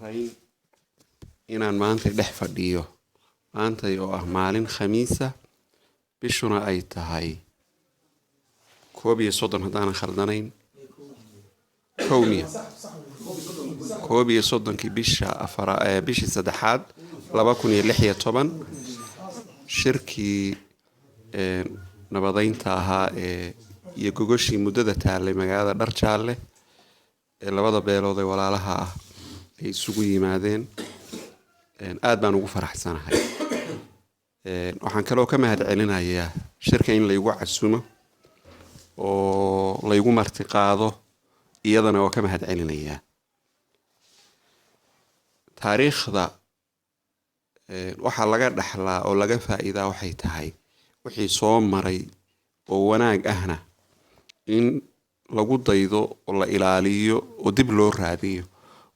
Raynrayn inaan maanta dhex fadhiyo, maantay oo ah maalin Khamiisa, bishuna ay tahay 31, haddaanan khaldanayn, kowmiya 31-kii bisha afara, bishii saddexaad 2016, shirkii nabadeynta ahaa ee iyo gogoshii muddada taallay magaalada Dharjaalle ee labada beelood ee walaalaha ah ay isugu yimaadeen. Aad baan ugu faraxsanahay. Waxaan kaloo ka mahad celinayaa shirka in laygu casumo oo laygu marti qaado, iyadana waa ka mahad celinayaa. Taariikhda waxaa laga dhaxlaa oo laga faa'iidaa waxay tahay wixii soo maray oo wanaag ahna in lagu daydo oo la ilaaliyo oo dib loo raadiyo,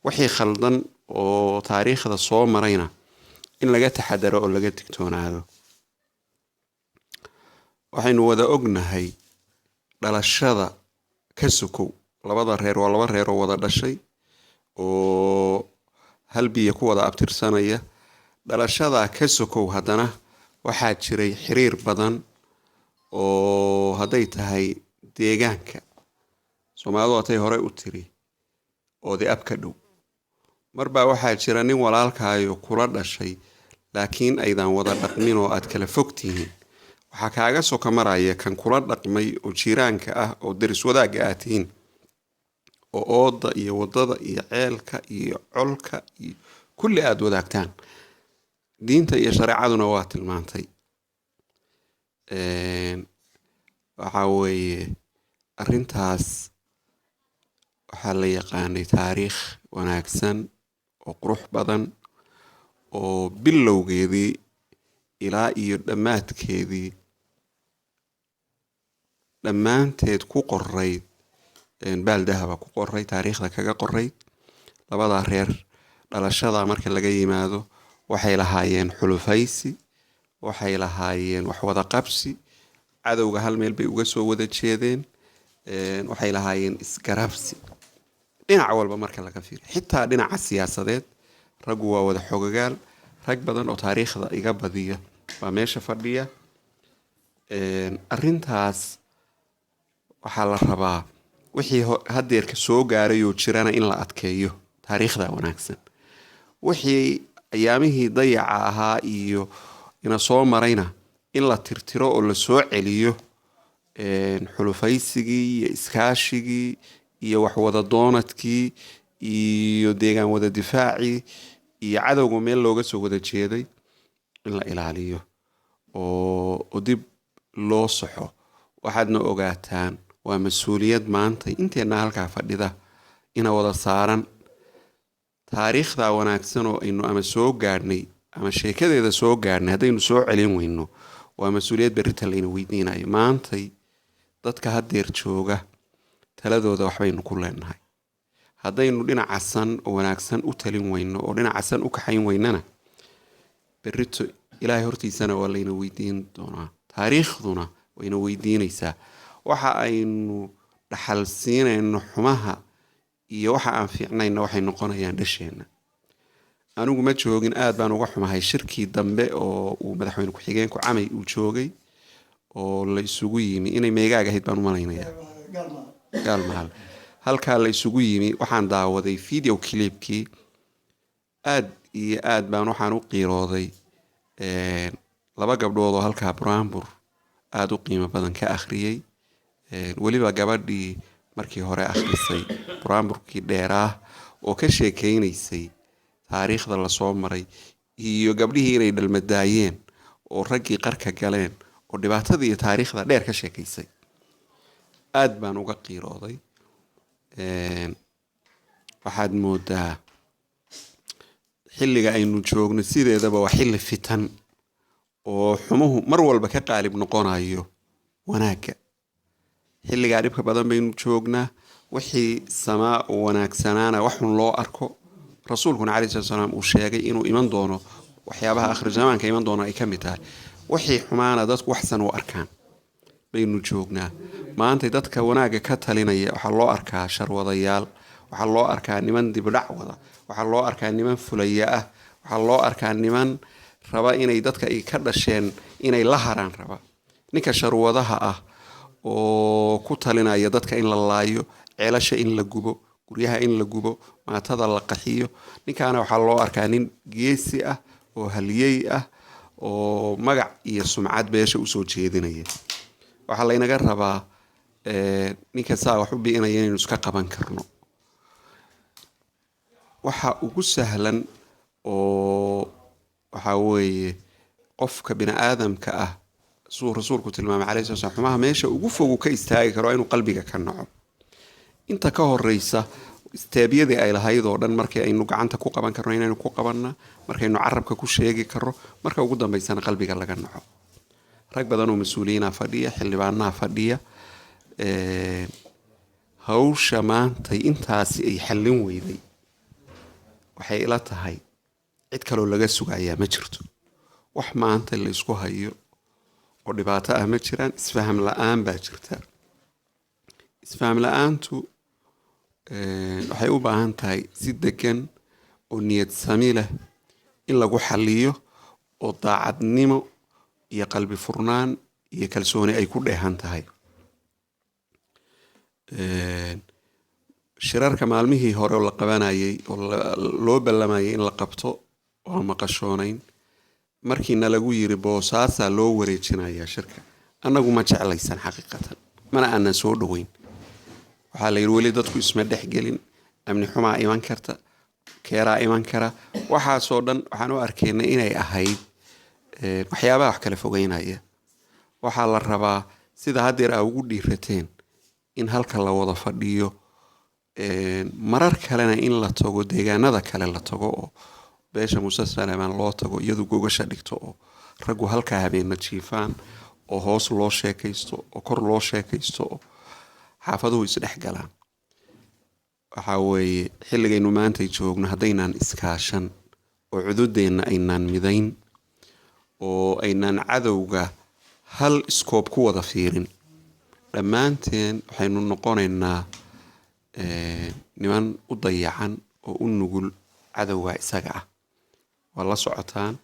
wixii khaldan oo taariikhda soo marayna in laga taxadaro oo laga digtoonaado. Waxaynu wada ognahay dhalashada ka sokow, labada reer waa laba reer oo wada dhashay oo hal biyo ku wada abtirsanaya. Dhalashada ka sokow haddana waxaa jiray xiriir badan oo hadday tahay deegaanka Soomaalidu, watay horey u tiri oodi ab ka dhow. Marbaa waxaa jira nin walaalkaayo kula dhashay laakiin aydan wada dhaqmin oo aad kala fog tihiin. Waxaa kaaga soka maraya kan kula dhaqmay oo jiiraanka ah oo deris wadaagga aad tihiin, oo ooda iyo wadada iyo ceelka iyo colka iyo kulli aada wadaagtaan. Diinta iyo shareecaduna waa tilmaantay. Waxaa weeye arrintaas waxaa la yaqaanay taariikh wanaagsan oo qurux badan oo bilowgeedii ilaa iyo dhammaadkeedii dhammaanteed ku qorayd baal dahaba ku qoray, taariikhda kaga qorayd. Labada reer dhalashada marka laga yimaado waxay lahaayeen xulufaysi, waxay lahaayeen wax wada qabsi, cadowga hal meel bay uga soo wada jeedeen, waxay lahaayeen isgarabsi dhinac walba marka laga fiiriyo, xitaa dhinaca siyaasadeed. Raggu waa wada xogagaal, rag badan oo taariikhda iga badiya baa meesha fadhiya. Arrintaas waxaa la rabaa wixii hadeerka soo gaarayoo jirana in la adkeeyo taariikhda wanaagsan, wixii ayaamihii dayaca ahaa iyo ina soo marayna in la tirtiro oo la soo celiyo xulufaysigii iyo iskaashigii iyo waxwada doonadkii iyo deegaan wada difaacii iyo cadowga meel looga soo wada jeeday in la ilaaliyo oo dib loo saxo. Waxaadna ogaataan waa mas-uuliyad maanta inteenna halkaa fadhida ina wada saaran. Taariikhda wanaagsan oo aynu ama soo gaadhnay ama sheekadeeda soo gaadhnay, haddaynu soo celin weyno, waa mas-uuliyad berrita layna weydiinayo. Maantay dadka haddeer jooga taladooda waxbaynu ku leenahay. Haddaynu dhinaca san oo wanaagsan u talin weyno oo dhinaca san u kaxayn weynana, berrito Ilaahay hortiisana waa layna weydiin doonaa, taariikhduna wayna weydiinaysaa. Waxa aynu dhaxal siinayno xumaha iyo waxa aan fiicnayna waxay noqonayaan dhasheenna. Anigu ma joogin, aad baan uga xumahay shirkii dambe oo uu madaxweyne ku-xigeenku Camay uu joogay oo la isugu yimi, inay Meegaag ahayd baan u malaynayaa, Gaalmaal halkaa la isugu yimi. Waxaan daawaday video clipkii, aad iyo aad baan waxaan u qiirooday laba gabdhood oo halkaa buraanbur aada u qiimo badan ka akhriyey. Weliba gabadhii markii hore akhrisay buraanburkii dheeraah oo ka sheekeynaysay taariikhda lasoo maray iyo gabdhihii inay dhalmadaayeen oo raggii qarka galeen oo dhibaatadii iyo taariikhda dheer ka sheekaysay, aad baan uga qiirooday. Waxaad moodaa xilliga aynu joogno sideedaba waa xilli fitan oo xumuhu mar walba ka qaalib noqonayo wanaagga. Xilligaa dhibka badan baynu joognaa, wixii samaa oo wanaagsanaana waxun loo arko. Rasuulkuna caleyhi salatu salaam uu sheegay inuu iman doono waxyaabaha akhir zamaanka iman doono ay ka mid tahay wixii xumaana dadku waxsan u arkaan baynu joognaa maanta. Dadka wanaagga ka talinaya waxaa loo arkaa sharwadayaal, Waxaa loo arkaa niman dibdhac wada. Waxaa loo arkaa niman fulaya ah. Waxaa loo arkaa niman raba inay dadka ay ka dhasheen inay la haraan raba. Ninka sharwadaha ah oo ku talinaya dadka in la laayo, ceelasha in la gubo, guryaha in la gubo, maatada la qaxiyo, ninkaana waxaa loo arkaa nin geesi ah oo haliyey ah oo magac iyo sumcad beesha usoo jeedinaya. Waxaa laynaga rabaa ninka saa wax u bi'inaya inaynu iska qaban karno. Waxa ugu sahlan oo waxaa weeye qofka bini aadamka ah, siduu Rasuulku tilmaamay calayhi salatu slam, xumaha meesha ugu fogu ka istaagi karo waa inuu qalbiga ka naco. Inta ka horeysa isteebyadii ay lahayd oo dhan, markii aynu gacanta ku qaban karno inaynu ku qabanna, markaynu carabka ku sheegi karno, marka ugu dambeysana qalbiga laga naco. Rag badan oo mas-uuliyiina fadhiya, xildhibaanaha fadhiya, hawsha maantay intaasi ay xallin weyday, waxay ila tahay cid kaloo laga sugayaa ma jirto. Wax maanta la isku hayo oo dhibaato ah ma jiraan. Isfaham la-aan baa jirta. Isfaham la-aantu waxay u baahan tahay si degan oo niyad sami leh in lagu xaliyo, oo daacadnimo iyo qalbi furnaan iyo kalsooni ay ku dheehan tahay. Shirarka maalmihii hore oo la qabanayay oo loo ballamayay in la qabto oo maqashoonayn, markiina lagu yiri Boosaasaa loo wareejinayaa shirka, annagu ma jeclaysan xaqiiqatan, mana aanan soo dhoweyn. Waxaa la yidhi weli dadku isma dhexgelin, amni xumaa iman karta, keeraa iman kara. Waxaasoo dhan waxaan u arkaynay inay ahayd waxyaabaha wax kala fogeynaya. Waxaa la rabaa sida haddeer aa ugu dhiirateen in halka la wada fadhiyo, marar kalena in la tago deegaanada kale, la tago oo beesha Muuse Salemaan loo tago, iyadu gogasha dhigto oo raggu halkaa habeena jiifaan oo hoos loo sheekaysto oo kor loo sheekaysto oo xaafaduhu isdhex galaan. Waxaa weeye xilligaynu maantay joogno, haddaynaan iskaashan oo cududeenna aynaan midayn oo aynaan cadowga hal iskoob ku wada fiirin, dhammaanteen waxaynu noqonaynaa niman u dayacan oo u nugul cadowga isaga ah. Waa la socotaan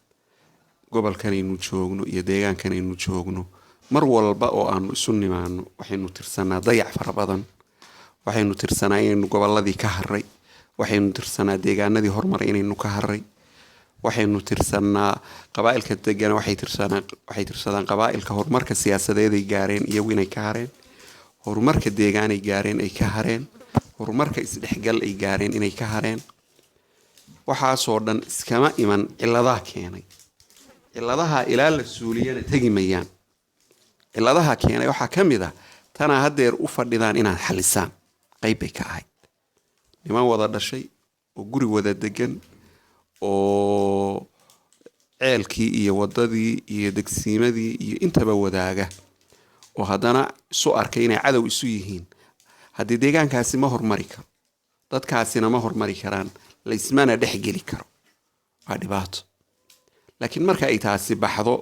gobolkanaynu joogno iyo deegaankanaynu joogno, mar walba oo aanu isu nimaano waxaynu tirsanaa dayac fara badan. Waxaynu tirsanaa inaynu gobolladii ka haray. Waxaynu tirsanaa deegaanadii horumaray inaynu ka haray. Waxaynu tirsanaa qabaa'ilka degan, waxay tirsadaan qabaa'ilka horumarka siyaasadeed ay gaareen iyagu inay ka hareen, horumarka deegaanay gaareen ay ka hareen, horumarka isdhexgal ay gaareen inay ka hareen. Waxaasoo dhan iskama iman, cilladaha keenay. Cilladaha ilaa la suuliyana tegi mayaan. Cilladaha keenay waxaa ka mid ah tanaa haddeer u fadhidaan inaad xalisaan. Qayb bay ka ahayd niman wada dhashay oo guri wada degan oo ceelkii iyo wadadii iyo degsiimadii iyo intaba wadaaga oo haddana isu arkay inay cadow isu yihiin. Haddii deegaankaasi ma hormari karo, dadkaasina ma hormari karaan, laysmana dhexgeli karo, waa dhibaato. Laakiin marka ay taasi baxdo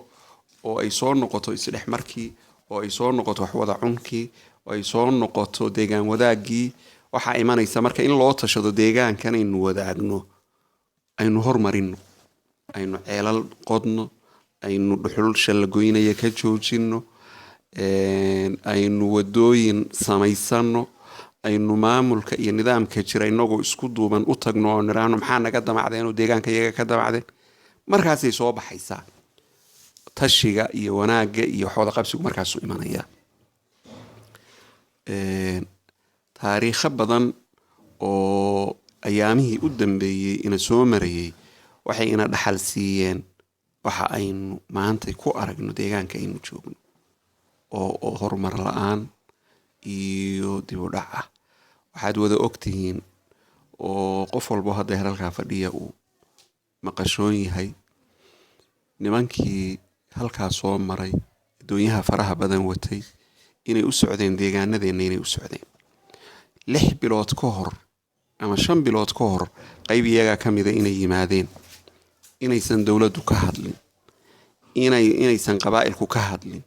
oo ay soo noqoto isdhexmarkii, oo ay soo noqoto waxwada cunkii, oo ay soo noqoto deegaan wadaaggii, waxaa imanaysa marka in loo tashado deegaankan aynu wadaagno, aynu hormarino, aynu ceelal qodno, aynu dhuxul shallagoynaya ka joojino, aynu wadooyin samaysano, aynu maamulka iyo nidaamka jira inagoo isku duuban u tagno oo niraahno maxaa naga damacdeen oo deegaanka iyaga ka damacdeen. Markaasay soo baxaysaa tashiga iyo wanaagga iyo waxwada qabsigu markaasuu imanaya. Taariikho badan oo ayaamihii u dambeeyey ina soo marayay waxay ina dhaxal siiyeen waxa aynu maantay ku aragno deegaanka aynu joogno oo horumar la-aan iyo dib u dhac ah. Waxaad wada ogtihiin oo qof walbo hadda halkaa fadhiya uu maqashoon yahay, nimankii halkaa soo maray doonyaha faraha badan watay inay u socdeen deegaanadeenna, inay u socdeen 6 bilood ka hor ama 5 bilood ka hor qayb iyagaa ka mida inay yimaadeen, inaysan dowladdu ka hadlin, inaysan qabaa'ilku ka hadlin,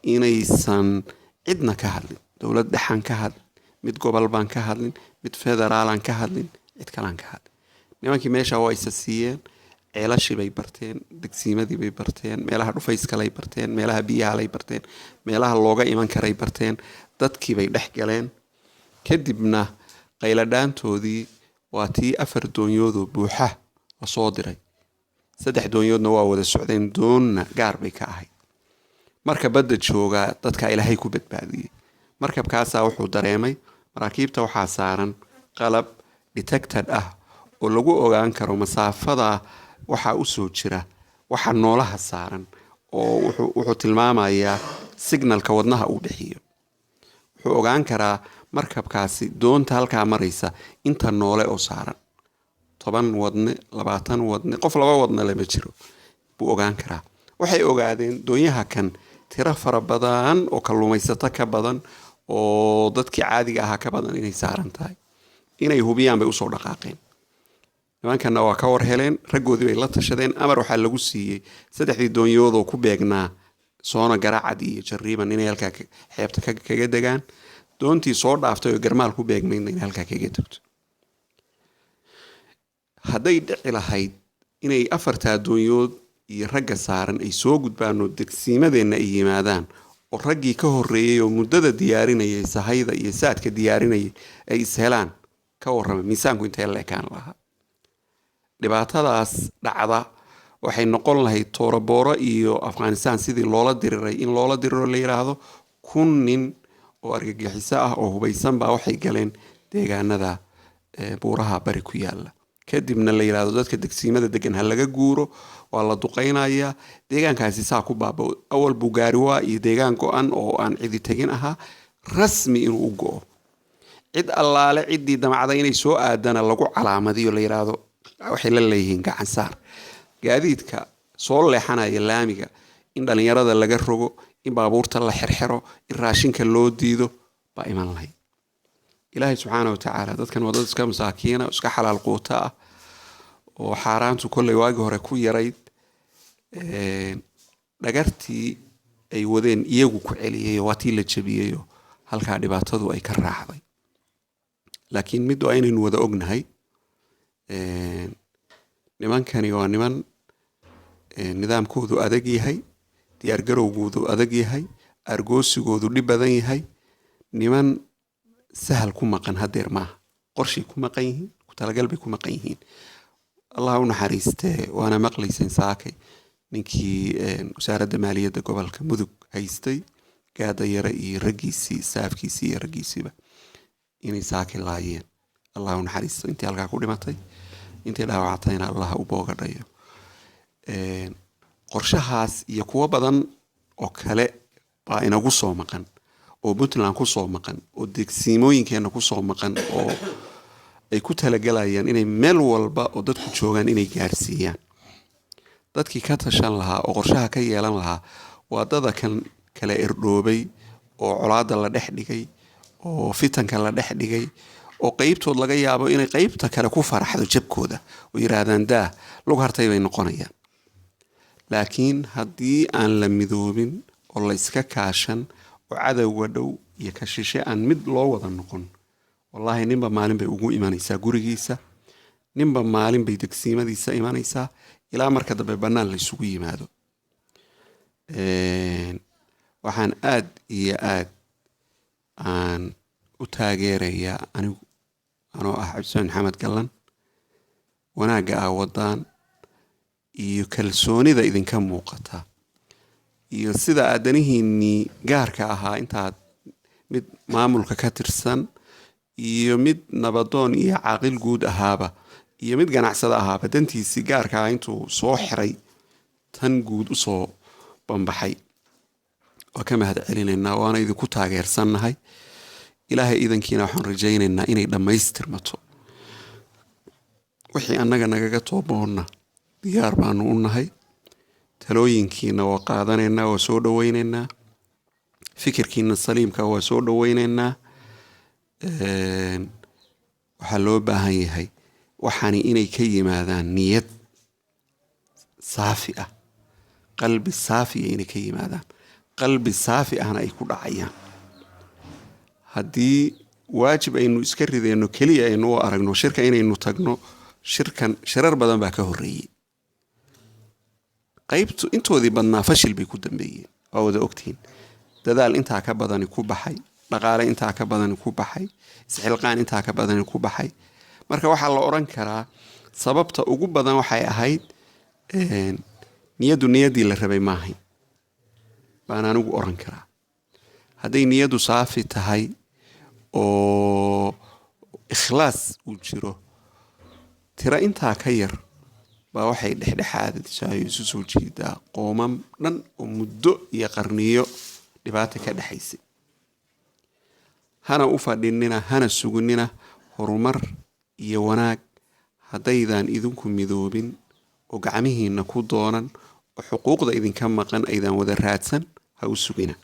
inaysan cidna ka hadlin, dowlad dhexan ka hadlin, Mid gobol baan ka hadlin, mid federaalaan ka hadlin, cid kalaan ka hadlin. Nimankii meesha waa isa siiyeen. Ceelashii bay barteen, degsiimadii bay barteen, meelaha dhufayskalay barteen, meelaha biyahalay barteen, meelaha looga iman karay barteen, dadkii bay dhex galeen. Kadibna qayladhaantoodii waa tii 4 doonyoodoo buuxa lasoo diray. 3 doonyoodna waa wada socdeen, doonna gaar bay ka ahayd. Marka badda joogaa dadka Ilaahay ku badbaadiyey. Markabkaasaa wuxuu dareemay maraakiibta waxaa saaran qalab detected ah oo lagu ogaan karo masaafada waxaa usoo jira waxa noolaha saaran, oo wuxuu tilmaamayaa signalka wadnaha uu bixiyo. Wuxuu ogaan karaa markabkaasi doonta halkaa maraysa inta noole oo saaran, 10 wadne, 20 wadne, qof 2 wadne lama jiro buu ogaan karaa. Waxay ogaadeen doonyaha kan tiro fara badan oo kalluumaysato ka badan oo dadkii caadiga ahaa ka badan inay saaran tahay. Inay hubiyaan bay usoo dhaqaaqeen. Nimankanna waa ka war heleen, raggoodii bay la tashadeen. Amar waxaa lagu siiyey 3dii doonyoodoo ku beegnaa Soona Garacad iyo Jariiban inay halkaa xeebta kaga degaan, doontii soo dhaaftay oo Garmaal ku beegnaydna inay halkaa kaga degto. Hadday dhici lahayd inay 4taa doonyood iyo ragga saaran ay soo gudbaan oo degsiimadeenna ay yimaadaan, oo raggii ka horreeyey oo muddada diyaarinayay sahayda iyo saadka diyaarinayay ay ishelaan, ka warrama miisaanku intee la ekaan lahaa. Dhibaatadaas dhacda waxay noqon lahayd Toorobooro iyo Afghanistan sidii loola diriray in loola diriro, la yiraahdo 1000 nin oo argagixiso ah oo hubaysan baa waxay galeen deegaanada buuraha bari ku yaala. Kadibna la yiraahdo dadka degsiimada degan ha laga guuro, waa la duqeynayaa, deegaankaasi saa ku baaba. Awal buu gaariwaa iyo deegaan go-an oo aan cidi tegin ahaa, rasmi inuu u go-o, cid allaale ciddii damacda inay soo aadana lagu calaamadiyo, la yiraahdo waxay la leeyihiin gacan saar. Gaadiidka soo leexanaya laamiga in dhalinyarada laga rogo, in baabuurta la xirxiro, in raashinka loo diido baa iman lahayd. Ilaahay subxaana watacaala dadkan waa dad iska masaakiina, iska xalaal quuta ah oo xaaraantu kolley waagii hore ku yarayd. Dhagartii ay wadeen iyagu ku celiyayo, waa tii la jabiyayo, halkaa dhibaatadu ay ka raacday. Laakiin mid waa inaynu wada ognahay, nimankani waa niman nidaamkoodu adag yahay, diyaargarowgoodu adag yahay, argoosigoodu dhib badan yahay. Niman sahal ku maqan hadeer maaha, qorshay ku maqan yihiin, ku talagal bay ku maqan yihiin. Allah u naxariistee, waana maqlayseen saakay ninkii wasaaradda maaliyadda gobolka Mudug haystay, Gaada Yare, iyo raggiisii, saafkiisii iyo raggiisiiba inay saaki laayeen. Allah u naxariisto intii halkaa ku dhimatay, intii dhaawactayna Allah u boogadhayo. Qorshahaas iyo kuwo badan oo kale baa inagu soo maqan, oo Puntland ku soo maqan, oo degsiimooyinkeena ku soo maqan, oo ay ku talagalayaan inay meel walba oo dadku joogaan inay gaarsiiyaan. Dadkii ka tashan lahaa oo qorshaha ka yeelan lahaa waa dada kan kala erdhoobay oo colaada la dhex dhigay oo fitanka la dhex dhigay, oo qeybtood laga yaabo inay qeybta kale ku faraxdo jabkooda oo yiraahdaan daa lug hartay bay noqonayaan. Laakiin haddii aan la midoobin oo la iska kaashan oo cadowga dhow iyo ka shishe aan mid loo wada noqon, wallaahi ninba maalin bay ugu imanaysaa gurigiisa, ninba maalin bay degsiimadiisa imanaysaa, ilaa marka dambe bannaan la isugu yimaado. Waxaan aad iyo aad aan u taageerayaa anigu anoo ah Cabdisamed Maxamed Gallan wanaagga aa wadaan iyo kalsoonida idinka muuqata iyo sida aadanihiinnii gaarka ahaa intaad mid maamulka ka tirsan iyo mid nabadoon iyo caaqil guud ahaaba iyo mid ganacsada ahaaba dantiisii gaarka ah intuu soo xiray tan guud usoo bambaxay, waa ka mahad celinaynaa, waana idinku taageersannahay. Ilaahay idankiina waxaan rajaynaynaa inay dhammaystirmato. Wixii annaga nagaga tooboonna diyaar baanu u nahay. Talooyinkiina waa qaadanaynaa, waa soo dhaweynaynaa. Fikirkiina saliimka waa soo dhaweynaynaa. Waxaa loo baahan yahay waxaani inay ka yimaadaan niyad saafi ah, qalbi saafiya inay ka yimaadaan, qalbi saafi ahna ay ku dhacayaan. Haddii Waajib aynu iska rideyno keliya aynu u aragno shirka inaynu tagno. Shirkan shirar badan baa ka horreeyey, qaybtu intoodii badnaa fashil bay ku dambeeyeen, waa wada ogtihiin. Dadaal intaa ka badani ku baxay, dhaqaale intaa ka badani ku baxay, isxilqaan intaa ka badani ku baxay. Marka waxaa la odhan karaa sababta ugu badan waxay ahayd niyaddu niyaddii la rabay maahayn baan anigu odhan karaa. Hadday niyaddu saafi tahay oo ikhlaas uu jiro, tiro intaa ka yar baa waxay dhexdhexaadisaa, isu soo jiidaa qoomam dhan oo muddo iyo qarniyo dhibaata ka dhexaysay. Hana u fadhinina, hana suginina horumar iyo wanaag haddaydan idinku midoobin oo gacmihiina ku doonan oo xuquuqda idinka maqan aydan wada raadsan. Ha u sugina.